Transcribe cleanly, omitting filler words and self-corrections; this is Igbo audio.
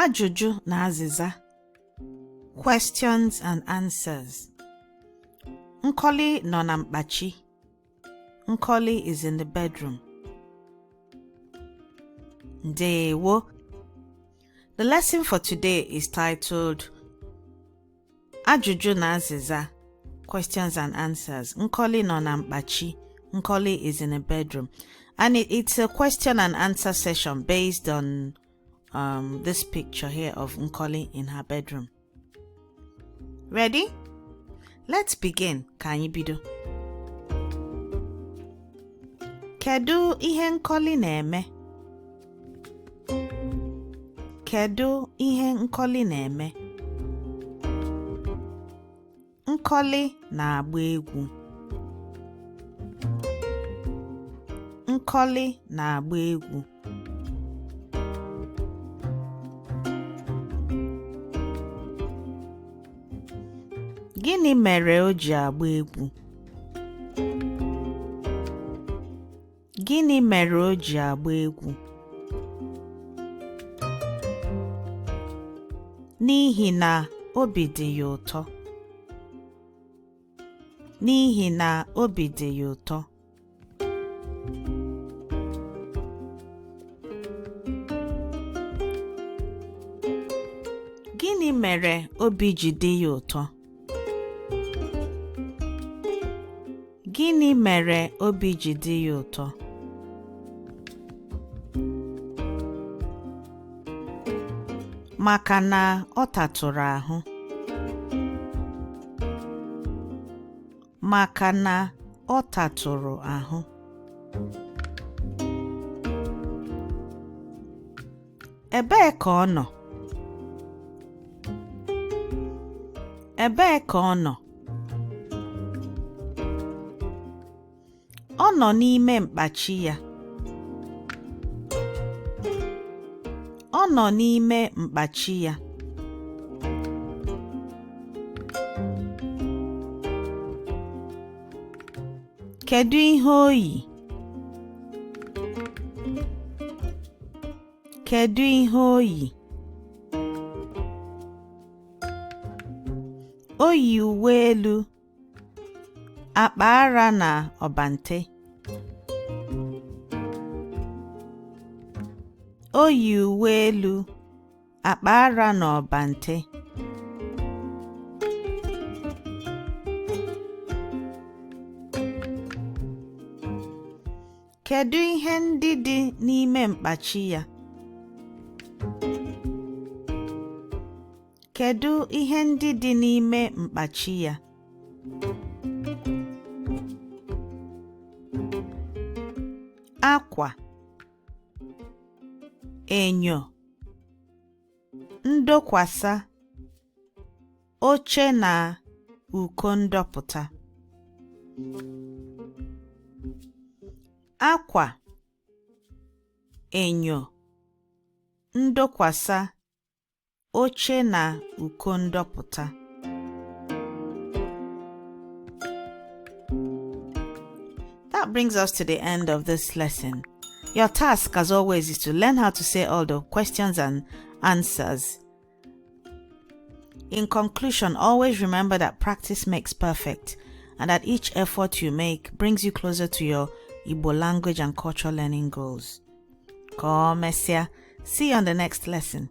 Ajụjụ na azịza. Questions and answers. Nkoli nọ na mkpachi. Nkoli is in the bedroom. Ndewo. The lesson for today is titled Ajụjụ na azịza, Questions and Answers. Nkoli nọ na mkpachi. Nkoli is in a bedroom. And it's a question and answer session based on this picture here of Nkoli in her bedroom. Ready? Let's begin. Ka anyị bido. Kedu ihe Nkoli na-eme? Kedu ihe Nkoli na-eme? Nkoli na-agba egwu. Nkoli na-agba egwu. Gịnị mere o ji agba egwu? Gịnị mere o ji agba egwu? N'ihi na obi dị ya ụtọ. N'ihi na obi dị ya ụtọ. Gịnị mere obi ji dị ya ụtọ? Gịnị mere obi ji dị ya ụtọ? Maka na ọ tatụrụ ahụ. Maka na ọ tatụrụ ahụ. Ebee ka ọ nọ? Ebee ka ọ nọ? Ọ nọ n'ime mkpachi ya. Ọ nọ n'ime mkpachi ya. Kedu ihe o yi? Kedu ihe o yi? O yi uwe elu, akpa ara na ọbante. O yi uwe elu, akpa ara na ọbante. Kedu ihe ndị dị n'ime mkpachi ya? Kedu ihe ndị dị n'ime mkpachi ya? Akwa, enyo, ndokwasa, oche na uko ndọpụta. Akwa, enyo, ndokwasa, oche na uko ndọpụta. That brings us to the end of this lesson. Your task, as always, is to learn how to say all the questions and answers. In conclusion, always remember that practice makes perfect and that each effort you make brings you closer to your Igbo language and cultural learning goals. Ka o mesịa. See you on the next lesson.